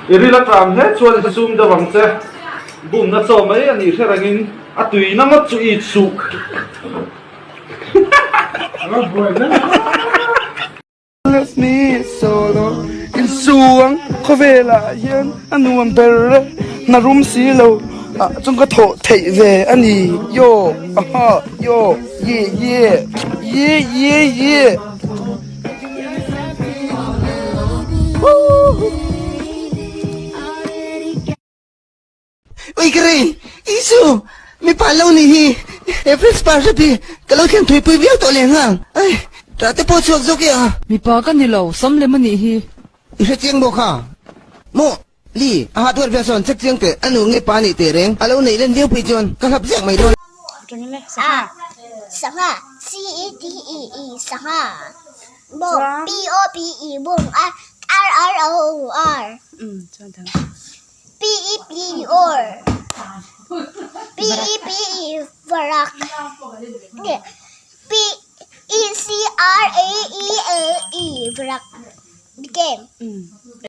I ril a tang hle chuan i sum deuh ang che. Bumna chaw mai a nih hre rengin a tuina ngawt chu i suh. Let me solo Insuang khawvelah hian a nuam ber e hna rum si lo ah chuan ka thawh theih ve a ni yo aha yo ye ye ye ye ye Ui ka rei, Isu, mipa lo nih hi, he French pa hrep hi ka lo thlen thuipui viau tawh leh nghal. Ai, tah te pawh chhuak zawk e a. Mipa ka ni lo, sam lem a nih hi. I hre chiang bawk ha. Maw, Li, a hardware vel sawn check chiang teh, a nu nge pa nih teh reng, a lo neih len viau phei chuan ka hlap ziak mai dawn. A, sangha, C E T E E, sangha, bawng, B O B E, bawng, R R O U R. P E P or P E P E varak P E C R A E L E varak game.